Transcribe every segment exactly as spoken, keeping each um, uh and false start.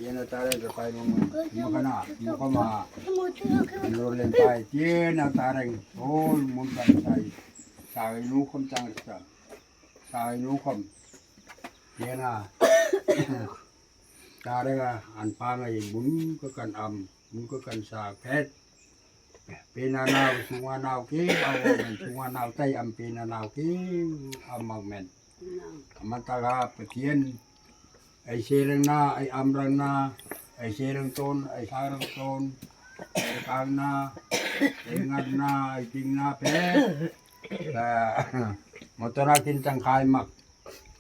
Chieina tareng kapai mong, makana, makama, nor len pai, chieina tareng, ol mun kan sai, sai nu khom chang sa, sai nu khom, chieina, tareng a, an pa ngai mun kakan am, mun kakan sa phet, pena nao, sunga nao ke, awo men sunga nao tai am pena nao ke, am mang men. Aman taka patien, ai serang na, ai amrang na, ai serang ton, ai sarang ton, ai kang na, ai ngat na, ai ting na pe. Ah, motor na kin chang khai mak.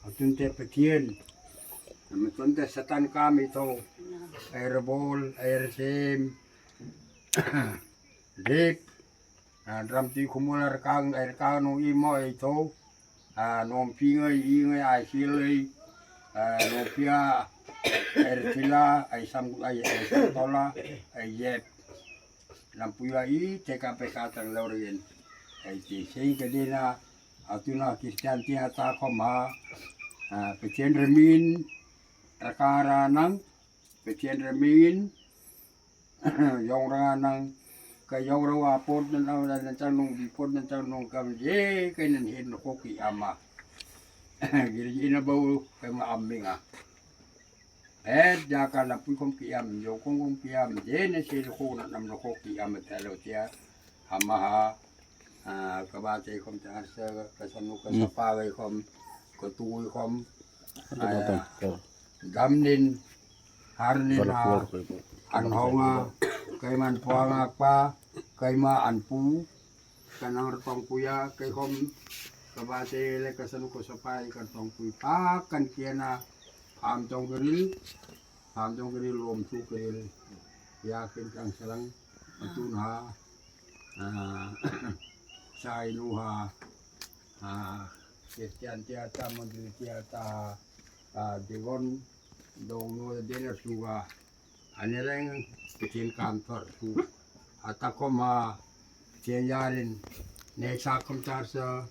Atun te patien. Aman ton te Satan kami to. Ai rabol, ai rasem. Dip. Ah, dram ti khumul arkang, arkang nung imo ai to. Ah, nom pi ngai, i ngai, ai sil ai. Ah, nom pia, ai sila, ai sam, ai, ai sam tola, ai yep. Lampuya i, teka peka tang lor yen. Ai ti sing kadina, atuna Christian ti ata khoma. Ah, patien ramin, rakara nang, patien ramin, yong ranga nang, ka yong rawa pot nan au nan chang nung, bi pot nan chang nung kam ye, kai nan hin nokok ki ama. Giri ina bau, kai ma am minga. Eh, ja ka la pui khom ki am, yo khom khom ki am, ye ne se ko na nam nokok ki am ta lo tia. Ama ha, ah, ka ba te khom ta sa, ka sa nu ka sa pa gai khom, ka tu khom. Ah, dam nin, har nin ha, an hong a, kai man puang a pa, kai ma an pu, kan ang tong puya, kai khom, ka ba te le ka sa nu ka sa pa, kan tong pui pa, kan kiana, am tong ril, am tong ril, lom tu ril, ya kin kang salang, atun ha, ah, sai nu ha, ah, Christian ti ata, Mondri ti ata, ah, Degon, Dong nu, Dena Suga, Ani reng, patien kam thor su. Ata khom a, patien yarin, ne sa khom char sa,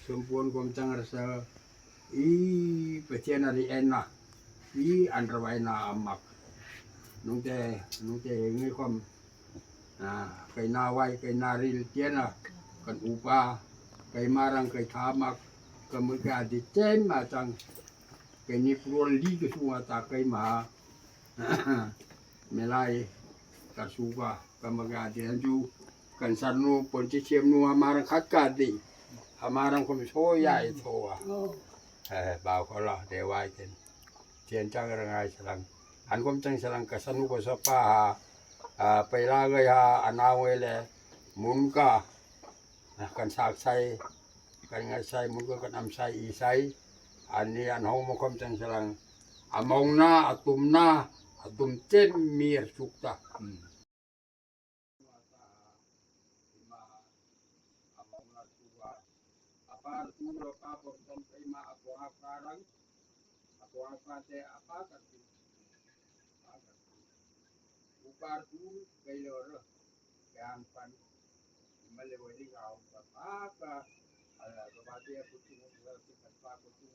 sumpun khom chang sa, i patien ari ena, i an rawai na amak. Nungte, nungte ngi khom, ah, kai na wai, kai na ril tiena, kan upa, kai marang, kai thamak, ka mui ka di chen ma chang, kai ni krol li ka su ata kai ma, Melai, ka suka, ka maga di anju, kan sarnu, pon chi chiemnu, amarang khat ka di. Amarang khom so ya i thoa. Eh, ba ko la, de wai ten. Tien chang rangai salang. An khom chang salang ka sa nu ka sa pa ha. Ah, pai la gai ha, anau le, mun ka. Ah, kan sak sai, kan ngai sai, mun ka kan am sai, i sai. Ani an hong mo khom chang salang. Among na, atum na, atum chem mi ar suk ta. Hmm. Apa tu apa pom kai ma apa apa rang. Apa apa te apa kan. Apa kan. Upar tu kai lor. Yang pan. Male wali kau apa apa. Ala apa te aku tu apa apa aku tu.